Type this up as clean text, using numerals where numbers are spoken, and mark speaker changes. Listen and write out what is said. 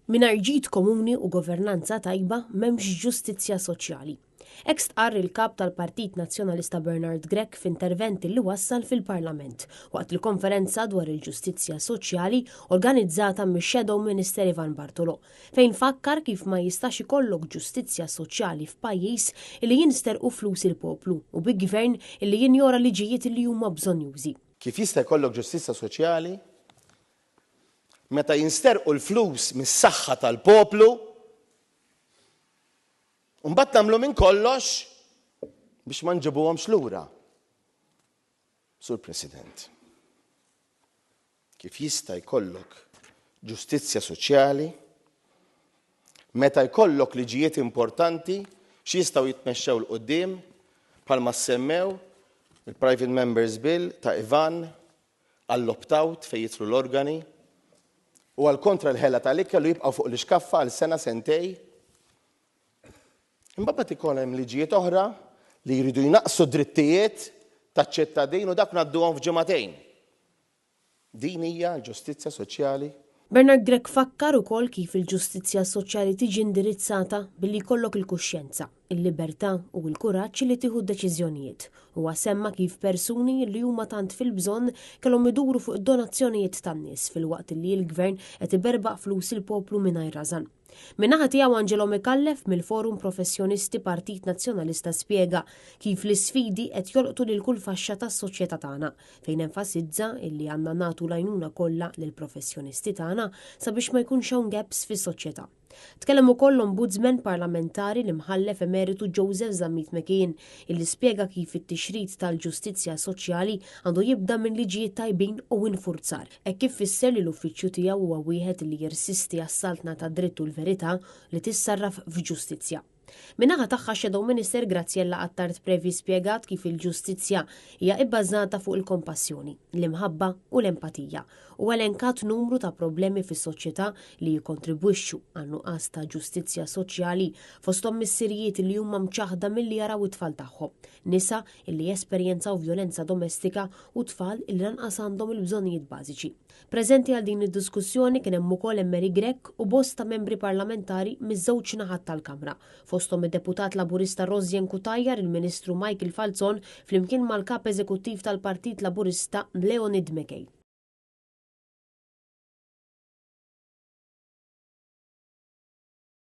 Speaker 1: Mingħajr ġid komuni u governanza tajba m'hemmx ġustizzja soċjali. Hekk stqarr il-Kap tal-Partit Nazzjonalista Bernard Grech f'intervent li wassal fil-Parlament waqt il-konferenza dwar il-ġustizzja soċjali organizzata mix-Shadow Minister Ivan Bartolo, fejn fakkar kif ma jistax ikollok ġustizzja soċjali f'pajjiż li jinsterqu flus il-poplu u bi gvern li jinjora liġijiet li huma bżonnjużi.
Speaker 2: Kif jista' jkollok ġustizzja soċjali meta jinsterqu l-flus mis-saħħa tal-poplu u mbagħad nagħmlu minn kollox biex ma nġibuhomx lura? Sur President, kif jista' jkollok ġustizzja soċjali meta jkollok liġijiet importanti x'jistgħu jitmexxew 'l quddiem bħalma ssemmew il-Private Members Bill ta' Ivan għall-opt-out fejn jidħlu l-organi u għal kontra l-ħela tal-ikel u jibqgħu fuq l-ixkaffa għal sena sentej. Imbagħad ikun hemm liġijiet oħra li jridu jnaqqsu drittijiet taċ-ċittadin u dak ngħadduhom f'ġimagħtejn. Din hija l-ġustizzja soċjali?
Speaker 1: Bernard Grech fakkar ukoll kif il-ġustizzja soċjali tiġi indirizzata billi jkollok il-kuxjenza, il-libertà u l-kuraġġ li tieħu deċiżjonijiet. Huwa semma kif persuni li huma tant fil-bżonn kellhom iduru fuq id-donazzjonijiet tan-nies filwaqt li l-Gvern qed iberbaq flus il-poplu mingħajr rażan. Min-naħa tiegħu Angelo Micallef mill-Forum Professjonisti Partit Nazzjonalista spjega kif l-isfidi qed jolqtu lil kull faxxa tas-soċjetà tagħna fejn enfasizza illi għandna nagħtu l-għajnuna kollha lill-professjonisti tagħna sabiex ma jkunx hawn gaps fis-soċjetà. Tkellem ukoll l-Ombudsman Parlamentari l-Imħallef Emeritu Joseph Zammit McKeon illi spjega kif it-tixrid tal-ġustizzja soċjali għandu jibda minn liġijiet tajbin u infurzar, hekk kif fisser li l-uffiċċju tiegħu huwa wieħed li jirsisti għas-saltna tad-dritt u l-verità li tissarraf f'ġustizzja. Min-naħa tagħha Shadow Minister Graziella Attard Previ spjegat kif il-ġustizzja hija ibbażata fuq il-kompassjoni, l-imħabba u l-empatija u elenkat numru ta' problemi fis-soċjetà li jikkontribwixxu għan-nuqqas ta' ġustizzja soċjali fosthom missirijiet li huma mċaħħda milli jaraw it-tfal tagħhom, nisa li jesperjenzaw vjolenza domestika u tfal li lanqas għandhom il-bżonnijiet bażiċi. Preżenti għal din id-diskussjoni kien hemm ukoll Emery Grech u bosta membri parlamentari miż-żewġ naħat tal-Kamra, fosthom id-Deputat Laburista Rosianne Cutajar, il-Ministru Michael Falzon flimkien mal-Kap Eżekuttiv tal-Partit Laburista Leonid McKay.